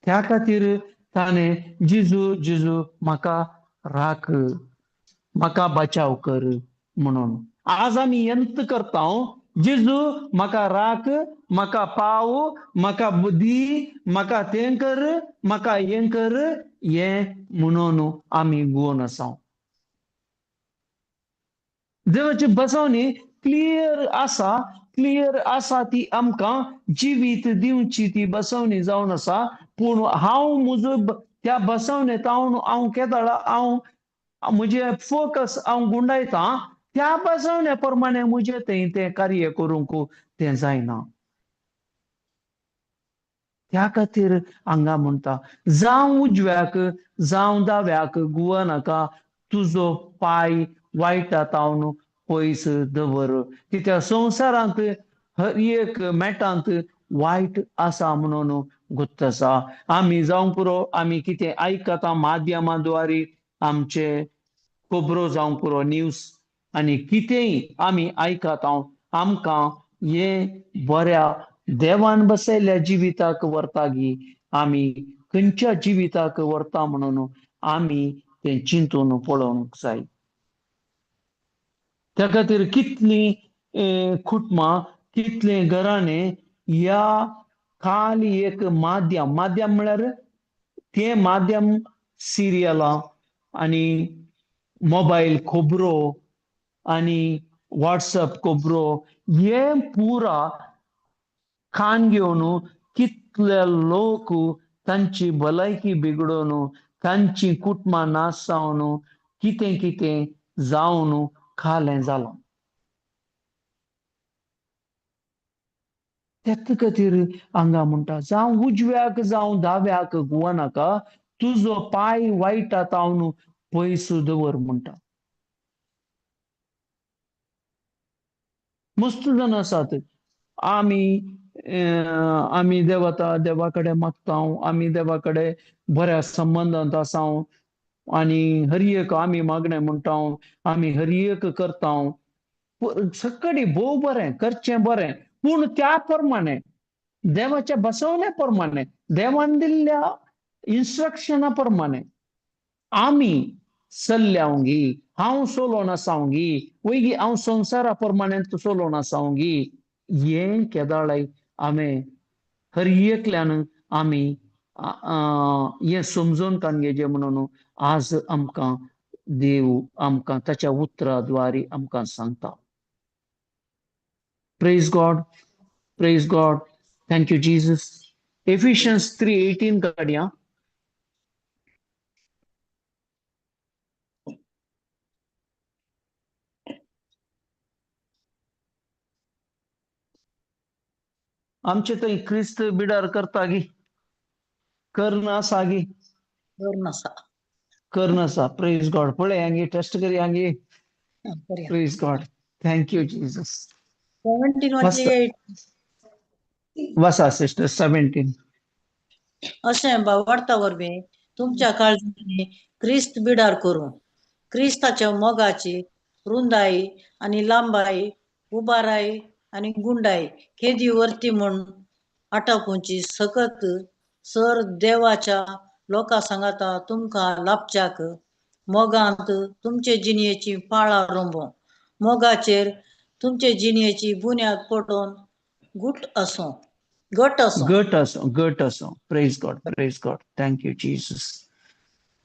त्या खातीर ताणें जिजू जिजू म्हाका राख, म्हाका बचाव कर म्हणून. आज आमी यंत करता, जिजू म्हाका राख, म्हाका पाव, म्हाका बुद्धी, म्हाका तें कर, म्हाका हें कर, हें म्हणून आमी गुवोन आसा. देवाची बसवणी क्लियर आसा, क्लियर आसा ती आमकां जिवीत दिवची ती बसवणी जावन आसा. पूण हांव म्हजो त्या बसवणेंत हांव हांव केदळा हांव म्हजें फोकस हांव गुंडायता, त्या बसवण्या प्रमाणे म्हजें थंय तें कार्य करूंक तें जायना. त्या खातीर हांगा म्हणटा जावं उजव्याक जावं दाव्याक गुवा नाका, तुजो पांय वायटा तावन पयस दवर. कित्याक संवसारांत हर एक मेटांत वायट आसा म्हणून गुत्त आसा. आमी जावंक पुरो, आमी कितें आयकता माध्यमां द्वारे, आमचे खबरो जावंक पुरो, न्यूज आनी कितेंय आमी आयकता, आमकां हें बऱ्या देवान बसयल्ल्या जिविताक व्हरता गी, आमी खंयच्या जिविताक व्हरता म्हणून आमी तें चिंतून पळोवंक जाय. त्या खातीर कितलीं कुटुंबां, कितलीं घराणें ह्या खाली एक माध्यम, माध्यम म्हळ्यार तें माध्यम सिरियलां आनी मोबायल खबरो आनी वॉट्सएप खबरो हे पुरा खान घेवन कितले लोक तांची भलायकी बिगडोवन, तांची कुटुंबां नाश जावन, कितें कितें जावन खालें जालां. तेच खातीर हांगा म्हणटा जावं उजव्याक जावं दाव्याक गुवा नाका, तुजो पांय वायटा तावन पयस दवर म्हणटा. मस्त जाण आसात आमी, आमी देवता देवा कडेन मागता, आमी देवा कडेन बऱ्या संबंदांत आसा आनी हर एक आमी मागणें म्हणटा, आमी हर एक करता, सगळी भोव बरें करचें बरें, पूण त्या प्रमाणे देवाच्या बसवण्या प्रमाणे, देवान दिल्ल्या इन्स्ट्रक्शना प्रमाणे आमी चल्ल्यावंगी, हांव चलोवन आसावंगी, वयगी हांव संवसारा प्रमाणे चलोवन आसावंगी, हें केदाळाय हांवें हर एकल्यान आमी हें समजून काडून घेवचें म्हणून आज आमकां देव आमकां ताच्या उतरा द्वारे आमकां सांगता. Praise God, praise God, thank you Jesus. Ephesians 3:18 काडया. आमचे थंय क्रिस्त बिडार करता गी, कर्ण आसा गी, कर्ण आसा, कर्ण आसा. प्रेज गॉड. पळय हांगी taste curry हांगी. Praise God, thank you Jesus. 17 वसा सिस्टर 17. अशें भावार्था वरवीं तुमच्या काळजांनी क्रिस्त बिडार करूं, क्रिस्ताच्या मोगाची रुंदाई आनी लांबाई, उबाराई आनी गुंडाई केदी वरती म्हूण आटापूंची सकत सर देवाच्या लोकां सांगाता तुमकां लाभच्याक मोगांत तुमचे जिणयेची पाळां रोंबो, मोगाचेर तुमचे जिणयेची बुन्याद पडोवन गुट आसूं, गट आसूं, गट आसूं, गट आसूं. Praise God, praise God, thank you Jesus.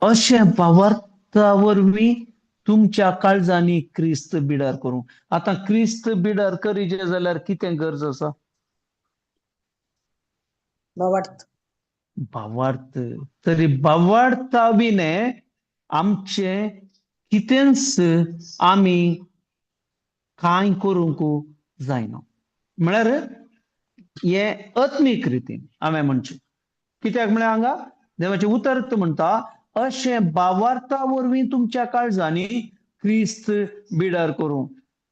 अशें भावार्था वरवीं तुमच्या काळजांनी क्रिस्त बिडार करूं. आतां क्रिस्त बिडार करीचे जाल्यार कितें गरज आसा? भावार्थ. भावार्थ. तरी भावार्था विणे आमचें कितेंच आमी कांय करूंक जायना. म्हळ्यार हें आत्मीक रितीन हांवें म्हणचें. कित्याक म्हळ्यार हांगा देवाचें उतर म्हणटा अशें भावार्था वरवीं तुमच्या काळजांनी क्रिस्त बिडार करूं.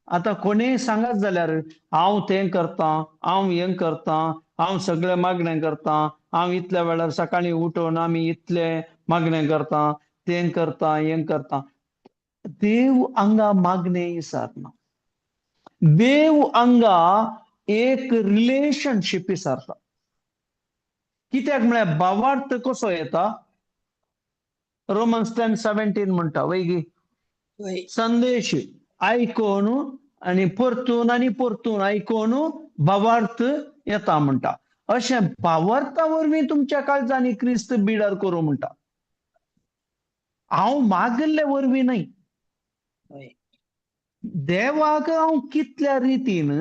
आतां कोणेय सांगत जाल्यार हांव तें करतां, हांव हें करतां, हांव सगळें मागणें करतां, हांव इतल्या वेळार सकाळीं उठून आमी इतलें मागणें करतां, तें करतां, हें करतां. देव हांगा मागणें विसारना. देव हांगा एक रिलेशनशीप विसारता. कित्याक म्हळ्यार भावार्थ कसो येता? रोमन्स 10:17 म्हणटा वयगी, संदेश आयकोन आनी परतून आनी परतून आयकोन भावार्थ येता म्हणटा. अशें भावार्था वरवीं तुमच्या काळजांनी क्रिस्त बिडार करूं म्हणटा. हांव मागिल्ले वरवीं न्हय, देवाक हांव कितल्या रितीन,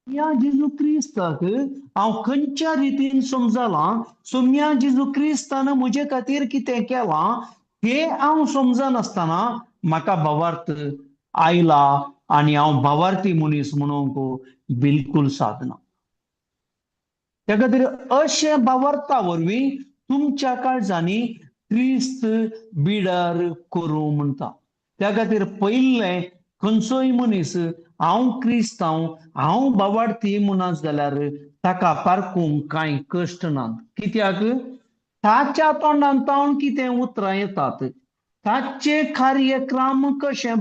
ह्या जेजू क्रिस्ताक हांव खंयच्या रितीन समजलां, सोम्या जेजू क्रिस्तान म्हजे खातीर कितें केलां हें हांव समजनासतना म्हाका भावार्थ आयला आनी हांव भावार्थी मनीस म्हणूंक बिलकूल सादना. त्या खातीर अशें भावार्था वरवीं तुमच्या काळजांनी क्रिस्त बिडार करूं म्हणटा. त्या खातीर पयलें खंयचोय मनीस हांव क्रिस्तांव, हांव भावार्थी म्हणत जाल्यार ताका पारकूंक कांय कश्ट नात. कित्याक ताच्या तोंडान तावन कितें उतरां येतात, ताचे कार्यक्रम कशें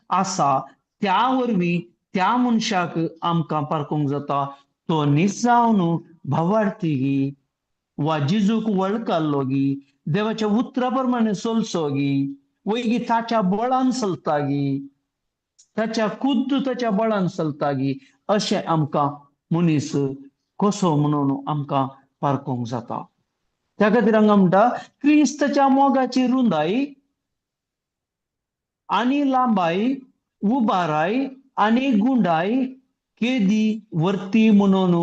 आसा त्या वरवीं त्या मनशाक आमकां पारकूंक जाता. तो निजावन भावार्थी वा जिजूक वळखल्लो गी, देवाच्या उतरा प्रमाणे चलचो गी, वयगी ताच्या बळान चलता गी, ताच्या खुद्द ताच्या बळान चलता गी, अशें आमकां मनीस कसो म्हणून आमकां पारकूंक जाता. त्या खातीर हांगा म्हणटा क्रिस्ताच्या मोगाची रुंदाई आनी लांबाई, उबाराय आनी गुंडाय केदी वर्ती म्हणून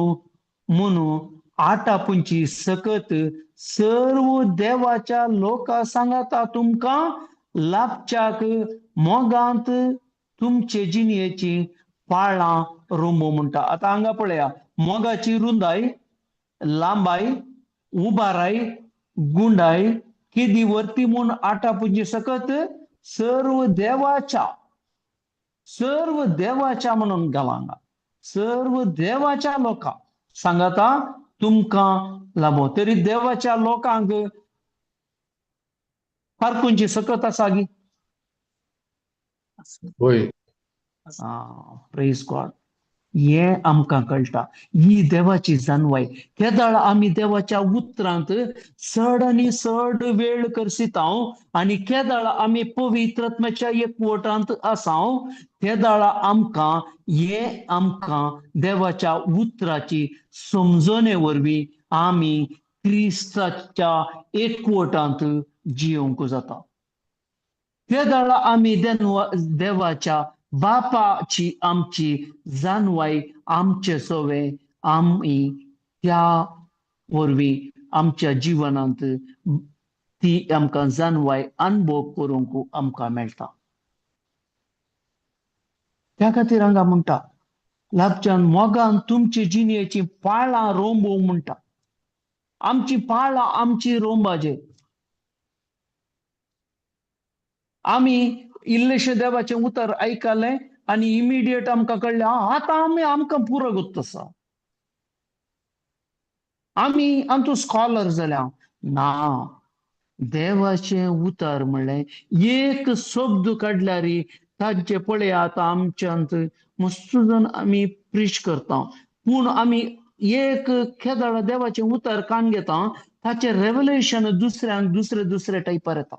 म्हणून आटापूंची सकत सर्व देवाच्या लोका सांगाता तुमकां लाभच्याक मोगांत तुमचे जिणयेची पाळां रोंबो म्हणटा. आतां हांगा पळया, मोगाची रुंदाय, लांबाय, उबाराय, गुंडाय केदी वर्ती म्हूण आटापूंची सकत सर्व देवाच्या, सर्व देवाच्या म्हणून घाला हांगा, सर्व देवाच्या लोकां सांगाता तुमकां लाभो. तरी देवाच्या लोकांक पारकूंची सकत आसा गी? होय. प्रेज गॉड. हें आमकां कळटा, ही देवाची जानवाय. केदाळ आमी देवाच्या उतरांत चड आनी चड वेळ करसितांव आनी केदाळ आमी पवित्रत्माच्या एकवटांत आसाव, तेदाळ आमकां हें आमकां देवाच्या उतराची समजणे वरवीं आमी क्रिस्ताच्या एकवटांत जियोवंक जाता. ते दाळा आमी देवाच्या बापाची आमची जानवाय आमचे सवे आमी त्या वरवीं आमच्या जिवनांत ती आमकां जानवाय अनुभव करूंक आमकां मेळटा. त्या खातीर हांगा म्हणटा लाबच्यान मोगान तुमची जिणेची पाळां रोंबू म्हणटा. आमची पाळां आमची रोंबाचे. आमी इल्लेशें देवाचें उतर आयकलें आनी इमिडिएट आमकां कळ्ळें आतां आमी आमकां पुरो गोत्त आसा, आमी आमचो स्कॉलर जाल्या. ना, देवाचें उतर म्हणलें एक शब्द काडल्यार तांचे पळय आतां आमच्यांत मस्त जाण आमी प्रीच करता, पूण आमी एक केदळ देवाचें उतर कान घेता ताचें रेवलेशन दुसऱ्यांक दुसरे दुसरे टायपार येता.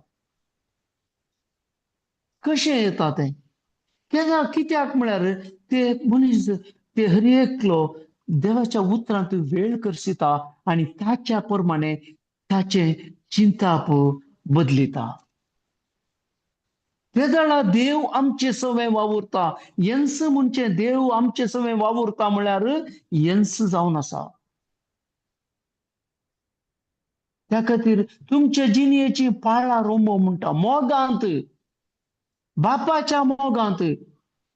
कशें येता तें केन्ना कित्याक म्हळ्यार ते मनीस ते हर एकलो देवाच्या उतरांत वेळ करसिता आनी ताच्या प्रमाणे ताचें चिंताप बदलिता. ते जाणा देव आमचे सवे वावुरता. येन्स म्हणचे देव आमचे सवे वावुरता म्हळ्यार येन्स जावन आसा. त्या खातीर तुमचे जिणेची पाळां रोंबो म्हणटा मोगांत, बापाच्या मोगांत.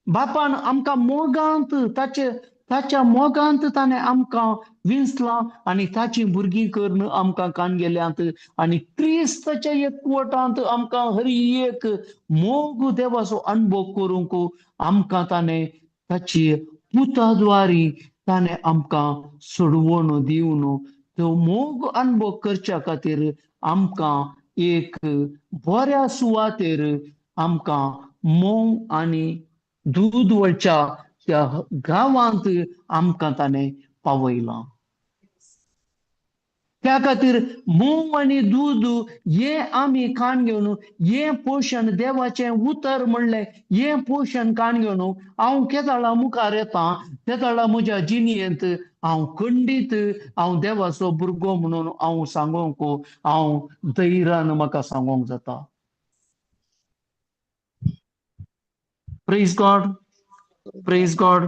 बापान आमकां मोगांत ताचे ताच्या मोगांत ताणें आमकां विंचलां आनी ताचीं भुरगीं करून आमकां कान गेल्यांत आनी क्रिस्ताच्या एकवटांत आमकां हर एक मोग देवाचो अनुभव करूंक आमकां ताणें ताची पुता द्वारी ताणें आमकां सोडवण दिवन तो मोग अनुभव करच्या खातीर आमकां एक बऱ्या सुवातेर आमकां मोव आनी दूद वळच्या त्या गांवांत आमकां ताणें पावयलां. त्या खातीर मोव आनी दूद हें आमी कान घेवन हें पोशण देवाचें उतर म्हणलें हें पोशण कान घेवन हांव केदळा मुखार येता तेदळा म्हज्या जिणेंत हांव खंडीत हांव देवाचो भुरगो म्हणून हांव सांगोंक हांव धैर्यान म्हाका सांगोंक जाता. Praise God, praise God.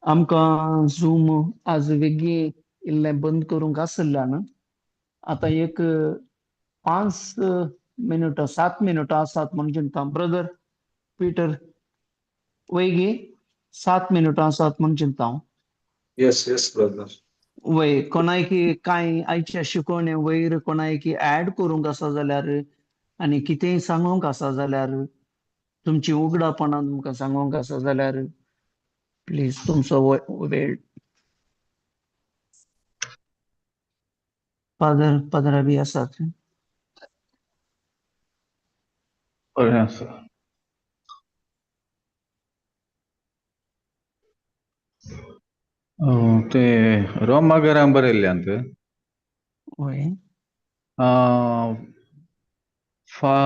आमकां झूम आज वेगळी इल्लें बंद करूंक आशिल्ल्यान आतां एक 5 मिनटां 7 मिनटां आसात म्हूण चिंता. ब्रदर पीटर वैगी 7 मिनटां आसात म्हूण चिंता हांव. येस येस ब्रदर. वय कोणायकी कांय आयच्या शिकवणे वयर कोणायकी ऍड करूंक आसा जाल्यार आनी कितेंय सांगूंक आसा जाल्यार तुमची उगडापणान तुमकां सांगूंक आसा जाल्यार प्लीज तुमचो वेळ. फादर पादरा बी आसात. बरें आसा. ते रोमागरां बरयल्ल्यांत वय फा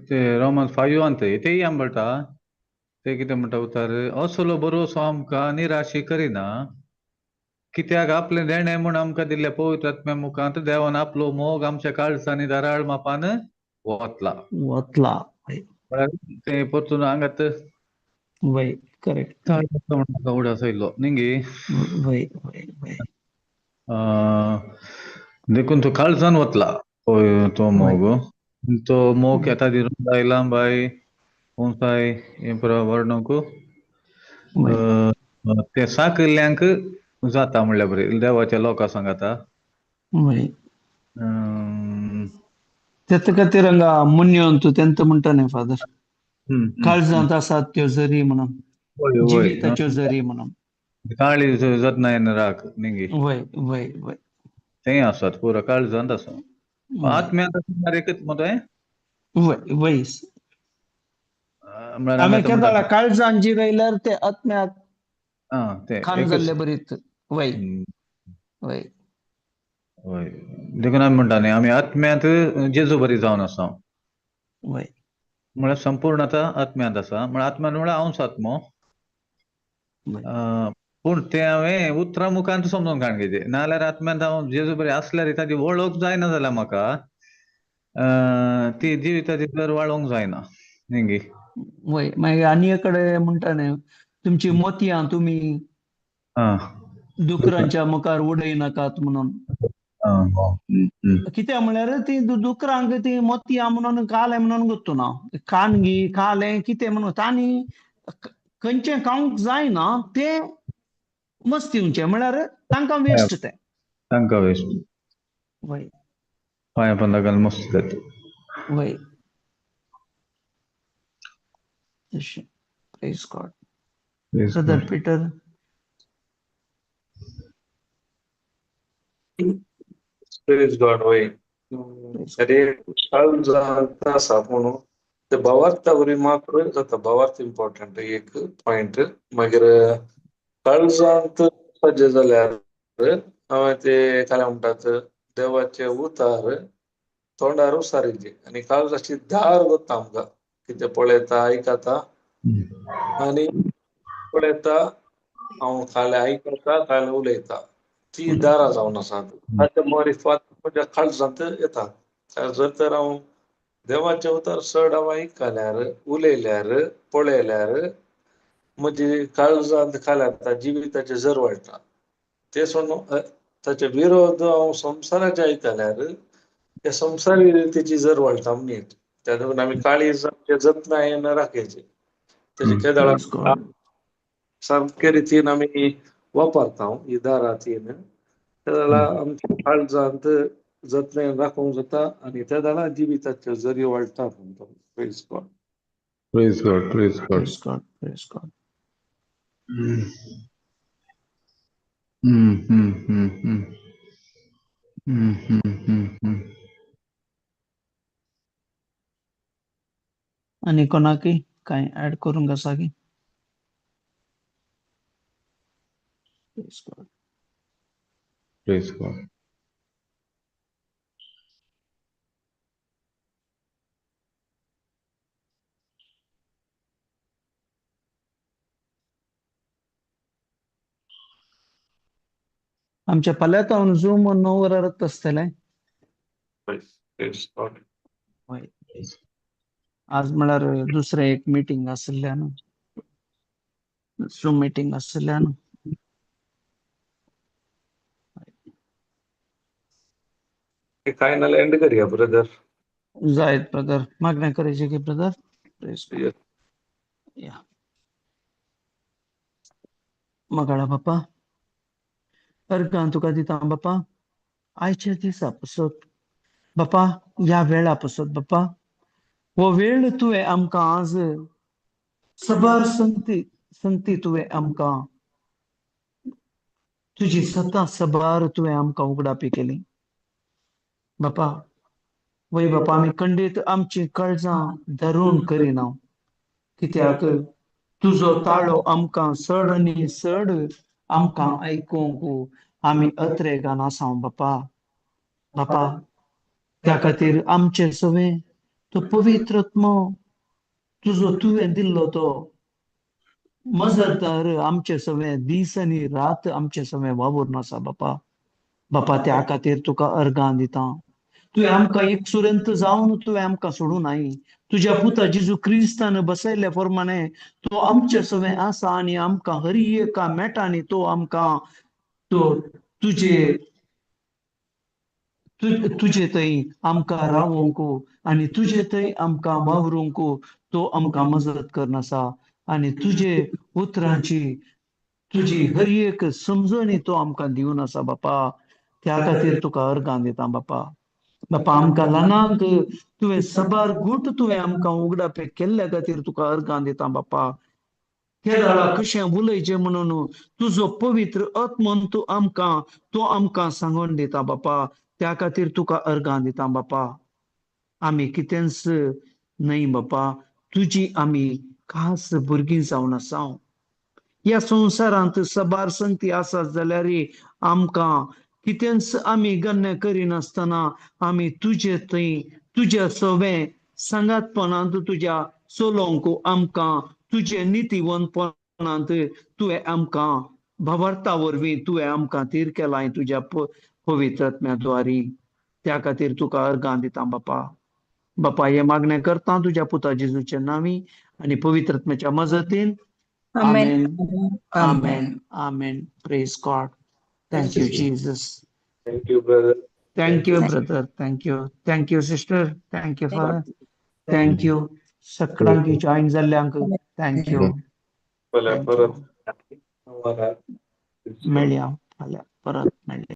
ते रोमन 5 अंत तेय आंबटा ते कितें म्हणटा उतार असलो भरोसो आमकां निराशी करिना कित्याक आपलें देणें म्हूण आमकां दिल्ल्या पवित्र आत्म्या मुखांत देवान आपलो मोग आमच्या काळजांनी धाराळ मापान वतला वतला. म्हळ्यार ते परतून हांगात वय करेक्ट उडास आयलो न्ही. वय वय वय देखून तो काळजान वतला तो मोग. तो मोग येता दिरून लांबाय उंचाय हें पुरो वर्णूंक ते साकल्ल्यांक जाता म्हणल्यार बरें देवाच्या लोकां सांगाता. तेत खातीर हांगा मुन्योन तूं तेंत म्हणटा न्ही फादर, काळजांत आसात त्यो जरी म्हणून जिविताच्यो जरी म्हणून काळी जतनायन राख न्ही. वय वय वय तें आसात पुरो काळजांत आसा. आत्म्यांत एकच मत वय वय आमी केदळा काळजान जिरयल्यार ते आत्म्याक खान जाल्ले बरीत. वय वय वय देखून आमी म्हणटा न्ही आमी आत्म्यांत जेजू बरी जावन आसा. वय म्हळ्यार संपूर्ण आतां आत्म्यांत आसा. म्हळ्यार आत्म्यान म्हळ्यार हांवच आत्मो. पूण तें हांवें उतरां मुखांत समजून काण घेतलें नाजाल्यार आत्म्यांत हांव जेजू बरी आसल्यार ताजी वळख जायना जाल्यार म्हाका ती जिविताची दर वाळोंक जायना न्ही. वय, मागीर आनी एक कडेन म्हणटा न्ही, तुमची मोतयां तुमी दुकरांच्या मुखार उडय नाकात म्हणून. कित्याक म्हळ्यार ती दुकरांक ती मोतयां म्हणून कालें म्हणून गोत्तू ना, कानगी कालें कितें म्हणून तांणी खंयचें खावंक जायना तें मस्ती म्हळ्यार तांकां वेस्ट तें, तांकां वेस्ट. वय, पांया पोंदा घालून मस्त जाता. वय, तशें. Praise God. Brother Peter. Praise God. वय, अरे काळजांत आसा पूण ते भावार्था वरवीं मात्र जाता. भावार्थ इम्पॉर्टंट एक पॉयंट. मागीर काळजांत सज्ज जाल्यार हांवें ते काय म्हणटात देवाचे उतार तोंडार उसारिल्ली आनी काळजाची धार वता आमकां, कितें पळयता आयकता आनी पळयता हांव काले आयकता काले उलयता, ती दारां जावन आसात. ताच्या मारिफात म्हज्या काळजांत येता. जर तर हांव देवाचे उतर चड हांव आयकल्यार उलयल्यार पळयल्यार म्हजी काळजांत खाल्यार जिविताचें जर वाडटा. ते सोडून ताचे विरोध हांव संवसाराचे आयकल्यार त्या संवसारी रितीची जर वाडटा न्ही. त्या देखून आमी काळीज आमचे जतनायेन राखायचे, तेजे केदळा सामके रितीन आमी वापरता ही दारां तीन, त्या जाल्यार आमच्या काळजांत जतनायेन राखूंक जाता आनी त्या जाल्यार जिविताच्यो जरी वाडटा. Praise God. Praise God. Praise God. Praise God. Praise God. आनी कोणाकय कांय ऍड करूंक आसा की? Praise God. Praise God. आमच्या पाल्यातावन झूम 9 वरार आसतलें. Praise God. आज म्हळ्यार दुसरें एक मिटींग आशिल्लें न्हू, झूम मिटींग आशिल्लें न्हू. काय नाल्यार एंड करया ब्रदर. जायत ब्रदर, मागणें करायचें की ब्रदर. Praise God. या मगाळा बापा, अर्गां तुका दिता बापा, आयच्या दिसा पसत बापा, ह्या वेळा पसत बापा, हो वेळ तुवें आमकां आज सबार संगती संगती तुवें आमकां तुजी सतां सबार तुवें आमकां उगडापी केली बापा. वय बापा, आमी खंडीत आमची काळजां धरून करिना, कित्याक तुजो ताळो आमकां चड आनी चड आमकां आयकूंक आमी अत्रेगान आसा बापा. बापा, त्या खातीर आमचे सवें तो पवित्र आत्मो तुजो तुवें दिल्लो तो मजतदार आमचे सवें दीस आनी रात आमचे सवें वावुरून आसा बापा. बापा, त्या खातीर तुका अर्गां दिता. तुवें आमकां एक सुरेंत जावन तुवें आमकां सोडूं नाय. तुज्या पुता जेजू क्रिस्तान बसयल्ल्या प्रमाणे तो आमचे सवें आसा आनी आमकां हरी एका मेटांनी तो आमकां तो तुजे तुजे थंय आमकां रावोंक आनी तुजे थंय आमकां वावरूंक तो आमकां मजत करून आसा आनी तुजे उतरांची तुजी हर एक समजणी तो आमकां दिवन आसा बापा. त्या खातीर तुका अर्गां दिता बापा. बापा, आमकां ल्हानांक तुवें सबार गूट तुवें आमकां उगडापे केल्ल्या खातीर तुका अर्गां दिता बापा. केदळा कशें उलयचें म्हणून तुजो पवित्र आत्मन तूं आमकां तो आमकां सांगून दिता बापा. त्या खातीर तुका अर्गां दिता बापा. आमी कितेंच न्हय बापा, तुजी आमी खास भुरगीं जावन आसा. ह्या संवसारांत सबार संगती आसात जाल्यार आमकां कितेंच आमी गण्य करिनासतना आमी तुजे थंय तुज्या सवें सांगातपणांत तुज्या चलोवंक आमकां तुजे नितीवंतपणांत तुवें आमकां भावार्था वरवीं तुवें आमकां तीर केलां तुज्या पवित्र आत्म्या द्वारी. त्या खातीर तुका अर्गां दिता बापा. बापा, हे मागणें करता तुज्या पुता जेजूच्या नांवी आनी पवित्र आत्म्याच्या मजतीन. आमेन, आमेन, आमेन. Praise God. Thank you, Jesus. Thank you, brother. Thank you, brother. Thank you. Thank you, sister. Thank you, father. Thank you. सगळ्यांक जॉईन जाल्ल्यांक thank you. फाल्यां Thank you. परत. मेळया, फाल्यां परत मेळया.